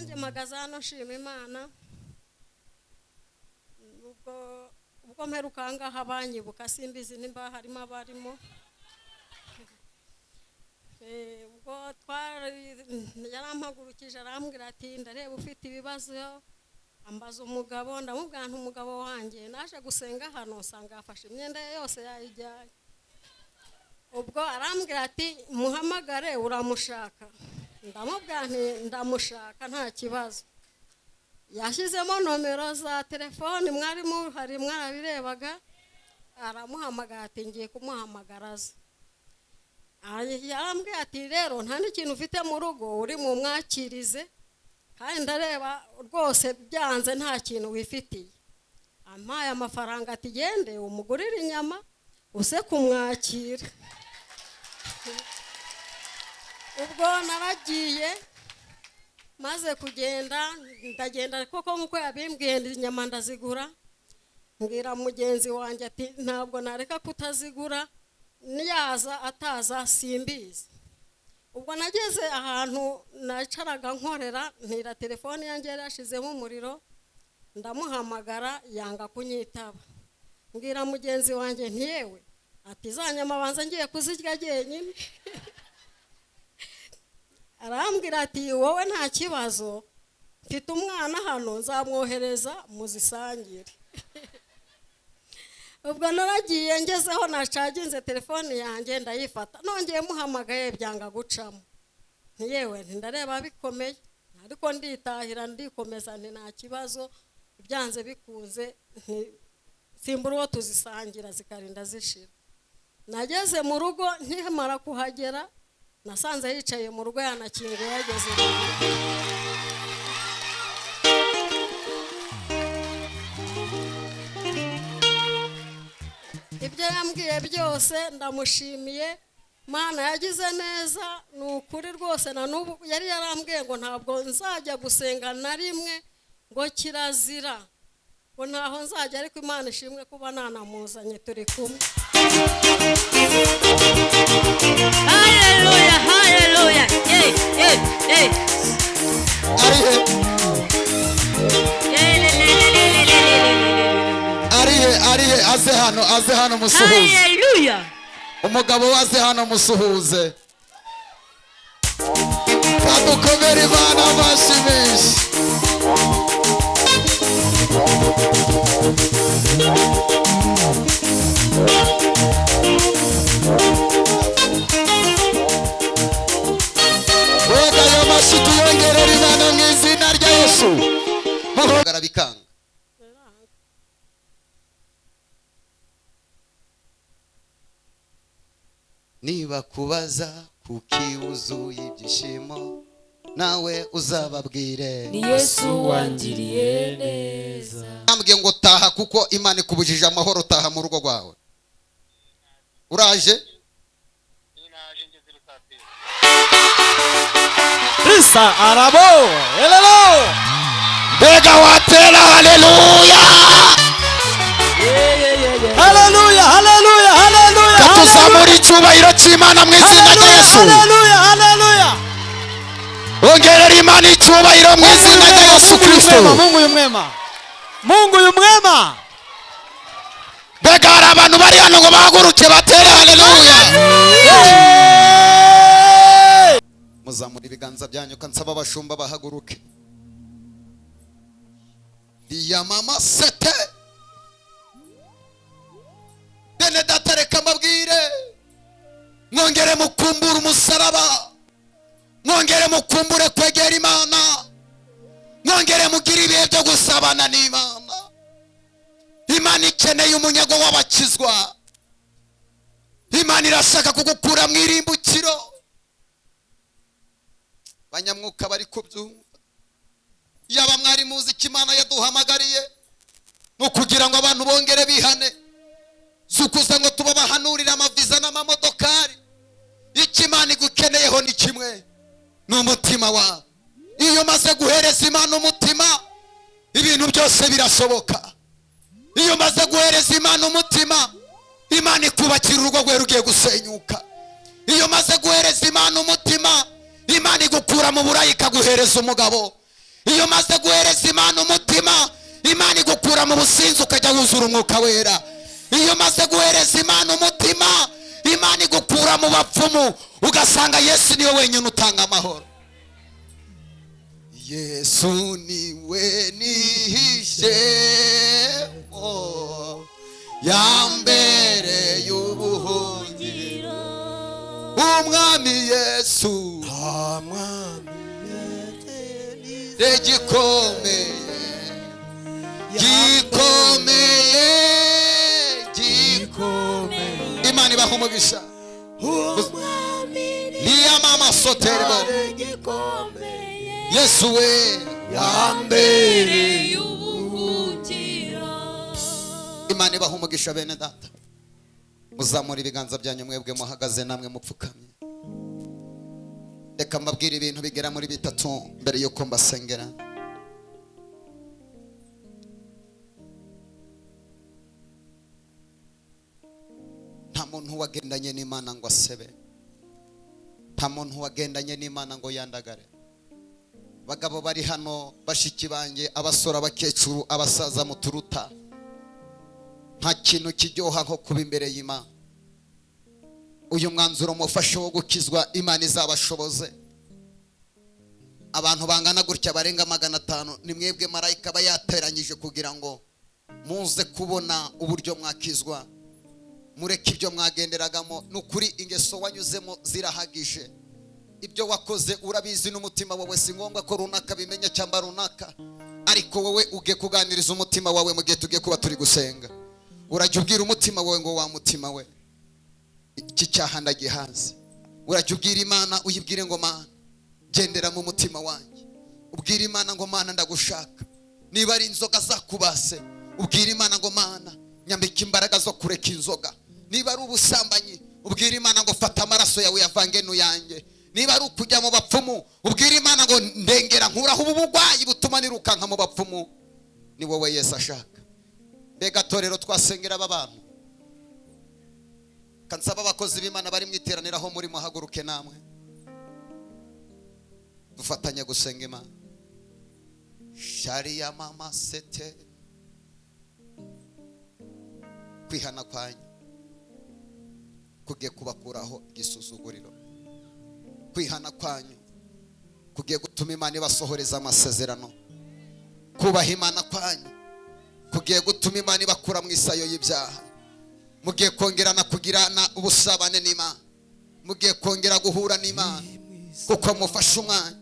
Nanjye mpagaze hano nshima Imana. Ubwo mperuka aha ngaha banyibuka, simbizi nimba harimo abarimo. Ubwo twari yarampagurukije, arambwira ati: "Ndareba ufite ibibazo." Ambaza umugabo, ndamubwira nti: "Umugabo wanjye naje gusenga hano nsanga yafashe imyenda ye yose yayijyanye." Ubwo arambwira ati: "Muhamagare, uramushaka?" Ndamubwira nti: "Ndamushaka, nta kibazo." Yashyizemo nomero za telefoni, mwari muhari mwarabirebaga. Aramuhamagara ati: "Ngiye kumuhamagara aze." Yarambwiye ati: "Rero nta n'ikintu ufite mu rugo uri mumwakirize, kandi ndareba rwose byanze, nta kintu wifitiye." Ampaye amafaranga ati: "Gende umugurire inyama uze kumwakira." Ubwo naragiye, maze kugenda ndagenda koko nk'uko yabimbwiye, inyama ndazigura. Mbwira mugenzi wanjye ati: "Ntabwo nareka kutazigura, niyaza ataza simbizi." Ubwo nageze ahantu nacaraga nkorera, ntira telefone yanjye yari yashizemo umuriro, ndamuhamagara yanga kunyitaba. Mbwira mugenzi wanjye nti: "Yewe," ati, "za nyama banza ngiye kuzirya jyenyine." Arambwira ati: "Wowe nta kibazo, mfite umwana hano, nzamwohereza muzisangire." Ubwo naragiye, ngezeho nacaginze telefone yanjye ndayifata, nongeye muhamagaye byanga gucamo. Ntiyewe, ndareba bikomeye, ariko nditahira, ndikomeza nti: "Nta kibazo, byanze bikunze simbura uwo tuzisangira zikarinda zishira." Nageze mu rugo, nkimara kuhagera nasanze yicaye mu rugo, yanakinguye, yageze mu rugo. Ibyo yambwiye byose ndamushimiye. Mana yagize neza, ni ukuri rwose. Na n'ubu yari yarambwiye ngo ntabwo nzajya gusenga na rimwe, ngo kirazira, ngo ntaho nzajya, ariko Imana ishimwe kuba nanamuzanye turi kumwe. Haleluya, haleluya. Hey, hey, hey. Ari he? Le, le, le, le, le, le, le, le, le, le. Ari he? Ari he? Aze hano, aze hano musuhuze. Haleluya. Umugabo we aze hano musuhuze. Kadukomere Imana amashyi menshi. Wega ayo mashyi tuyongerere Imana mu izina rya Yesu. Muhogara bikanga. Niba kubaza kuki wuzuye ibyishimo, nawe uzababwire: Ni Yesu wangiriye neza. Ambwiye ngo taha, kuko Imana ikubujije amahoro. Taha mu rugo rwawe. Uraje? Risa arabo elelo. Mbega watera haleluya! Haleluya, haleluya, haleluya! Katuzamura icyubahiro cy'Imana mu izina rya Yesu. Haleluya, haleluya! Ongerera Imana icyubahiro mu izina rya Yesu Mungu yu Kristo. mwema, Mungu yu mwema, Mungu yu mwema. Mbega hari abantu bari hano ngo bahaguruke batere haleluya! Hey! Muzamura ibiganza byanyu, kansaba abashumba bahaguruke. Diyamama sete. Bene data, reka mbabwire, mwongere mukumbure umusaraba, mwongere mukumbure kwegera Imana, mwongere mugire ibihe byo gusabana n'Imana. Imana ikeneye umunyago w'abakizwa. Imana irashaka kugukura mu irimbukiro. Banyamwuka bari kubyumva, yaba mwari muzi icyo Imana yaduhamagariye, ni ukugira ngo abantu bongere bihane, si ukuza ngo tubabahanurire amaviza n'amamodokari. Icyo Imana igukeneyeho ni kimwe, ni umutima wawe. Iyo umaze guhereza Imana umutima, ibintu byose birashoboka. Iyo umaze guhereza Imana umutima, Imana ikubakira urugo rwe rugiye gusenyuka. Iyo umaze guhereza Imana umutima, Imana igukura mu burayi ikaguhereza umugabo. Iyo umaze guhereza Imana umutima, Imana igukura mu businzi ukajya wuzura umwuka wera. Iyo umaze guhereza Imana umutima, Imana igukura mu bapfumu ugasanga Yesu niwe wenyine utanga amahoro. Yesu niwe nihishemo yambere y'ubuhungiro, umwami Yesu gikomeye gikomeye gikomeye. Imana ibaha umugisha. Liyamama soterbo Yesu we yambere y'ubuhungiro. Imana ibaha umugisha. Bene data, muzamura ibiganza byanyu mwebwe muhagaze namwe mupfukamye. Reka mbabwire ibintu bigera muri bitatu mbere yuko mbasengera. Nta muntu wagendanye n'Imana ngo asebe, nta muntu wagendanye n'Imana ngo yandagare. Bagabo bari hano, bashiki banjye, abasore, abakecuru, abasaza muturuta, nta kintu kiryoha nko kuba imbere y'Imana. Uyu mwanzuro mufashe wo gukizwa, Imana izabashoboze. Abantu bangana gutya barenga 500 ni mwebwe marayika aba yateranyije kugira ngo muze kubona uburyo mwakizwa. Mureke ibyo mwagenderagamo. Ni ukuri ingeso wanyuzemo zirahagije, ibyo wakoze urabizi n'umutima wawe, si ngombwa ko runaka bimenya cyangwa runaka, ariko wowe ugiye kuganiriza umutima wawe mu gihe tugiye kuba turi gusenga. Urajya ubwira umutima wawe ngo wa mutima we, iki cyaha ndagihaze. Urajya ubwira Imana, uyibwire ngo Mana gendera mu mutima wanjye. Ubwira Imana ngo Mana ndagushaka. Niba ari inzoga zakubase, ubwira Imana ngo Mana nyambika imbaraga zo kureka inzoga. Niba ari ubusambanyi, ubwira Imana ngo fata amaraso yawe yavange n'uyanjye. Niba ari ukujya mu bapfumu, ubwira Imana ngo ndengera nkuraho ubu burwayi butuma nirukanka mu bapfumu. Ni wowe Yesu ashaka. Mbega torero twasengera aba bantu. Kansaba abakozi b'Imana bari mu iteraniro aho muri muhaguruke namwe dufatanye gusenga Imana. Shariya mama sete, kwihana kwanyu kugiye kubakuraho igisuzuguriro. Kwihana kwanyu kugiye gutuma Imana ibasohoreza amasezerano. Kubaha Imana kwanyu kugiye gutuma Imana ibakura mu isayo y'ibyaha. Mugiye kongerana kugirana ubusabane n'Imana, mugiye kongera guhura n'Imana kuko mufashe umwanya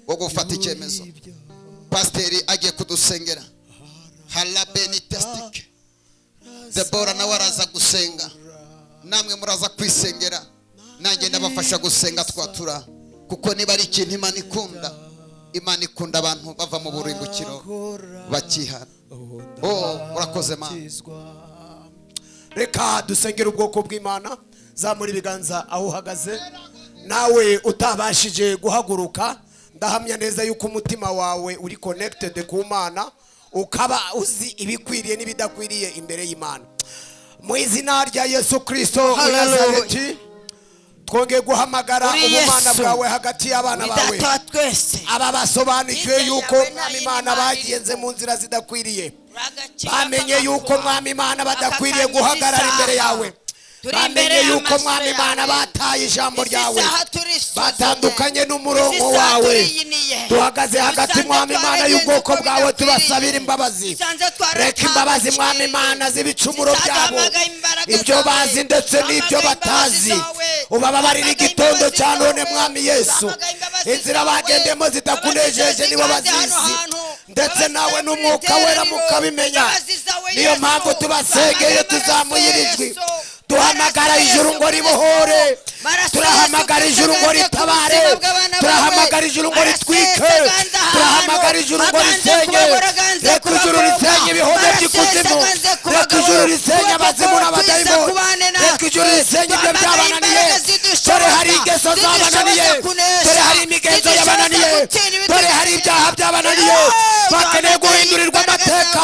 wo gufata icyemezo. Pasiteri agiye kudusengera harabenitesitike, Debora nawe araza gusenga, namwe muraza kwisengera, nanjye ndabafasha gusenga twatura. Kuko niba ari ikintu Imana ikunda, Imana ikunda abantu bava mu burimbukiro bakihana. Oh, murakoze Mana. Reka dusengere ubwoko bw'Imana. Zamura ibiganza aho uhagaze. Nawe utabashije guhaguruka, ndahamya neza yuko umutima wawe uri connected ku Mana, ukaba uzi ibikwiriye n'ibidakwiriye imbere y'Imana. Mu izina rya Yesu Kristo wa Nazareti, twongeye guhamagara ubumana bwawe hagati y'abana bawe. Aba basobanukiwe yuko Mwami Imana bagenze mu nzira zidakwiriye, bamenye yuko Mwami Imana badakwiriye guhagarara imbere yawe, bamenye yuko Mwami Imana bataye ijambo ryawe, batandukanye n'umurongo wawe. Duhagaze hagati Mwami Imana y'ubwoko bwawe, tubasabira imbabazi. Reka imbabazi Mwami Imana z'ibicumuro byabo, ibyo bazi ndetse n'ibyo batazi, ubababarira igitondo cya none Mwami Yesu. Inzira bagendemo zitakunejeje nibo bazizi, ndetse nawe n'umwuka wera mukabimenya. Niyo mpamvu tubasengeye, tuzamuye ijwi, duhamagara ijuru ngo ribohore, turahamagara ijuru ngo ritabare, turahamagara ijuru ngo ritwike, turahamagara ijuru ngo risenye. Reka ijuru risenye ibihome by'ikuzimu, reka ijuru risenye abazimu n'abadayimoni, reka ijuru risenye ibyo byabananiye. Dore hari ingeso zabananiye, dore hari imigenzo yabananiye, dore hari ibyaha byabananiye. Bakeneye guhindurirwa amateka,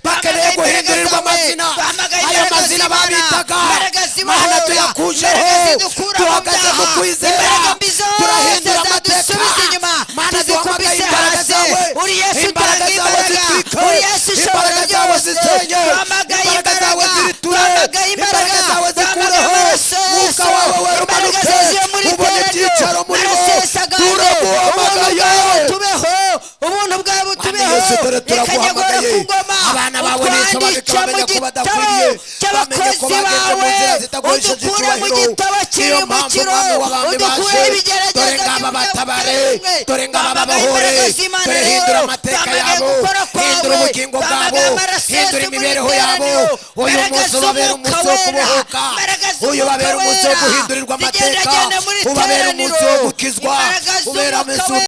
bakeneye guhindurirwa amazina. Ayo mazina babitaga Mana tuyakujeho, duhagaze mu kwizera, turahindura amateka. Mana duhamagaye imbaraga zawe, zimanuke, Uri Yesu ishobora imbaraga zawe byose. zisenye, Duhamagaye imbaraga zawe imbaraga, ziriture, duhamagaye imbaraga imbaraga, zawe duhamagaye zikureho amaraso ya mwuka Yesu. wawe wera Imbaraga umanuke, zuzuye muri ubone teraniro. ibyicaro muri bo. Amaraso ya Sagando. Turaguhamagaye. Ubuntu bwawe butubeho, ubuntu bwawe butubeho. Yesu, dore Reka nyagora turaguhamagaye. ku ngoma, Abana bawe utwandike nisobanukirwa, mu bamenye ko gitabo badakwiriye, bamenye ko cy'abakozi bageze mu bawe, nzira zitaguhesheje udukure mu icyubahiro. gitabo Niyo mpamvu cy'irimbukiro, Mwami w'abami udukure baje. ibigeragezo Dore ngaba batabare, by'ubutare. dore ngaba Duhamagaye babahore, imbaraga z'Imana dore rero, hindura amateka duhamagaye yabo, gukora kwawe, hindura ubugingo bwabo, duhamagaye amaraso ya hindura Yesu muri imibereho yabo. iteraniro. Uyu Imbaraga munsi ubabera z'Umwuka umunsi wo Wera, kubohoka, imbaraga uyu ubabera z'Umwuka umunsi wo Wera, guhindurirwa amateka, zigendagenda muri ubabera umunsi wo iteraniro. gukizwa, Imbaraga ubera z'Umwuka umunsi wo Wera.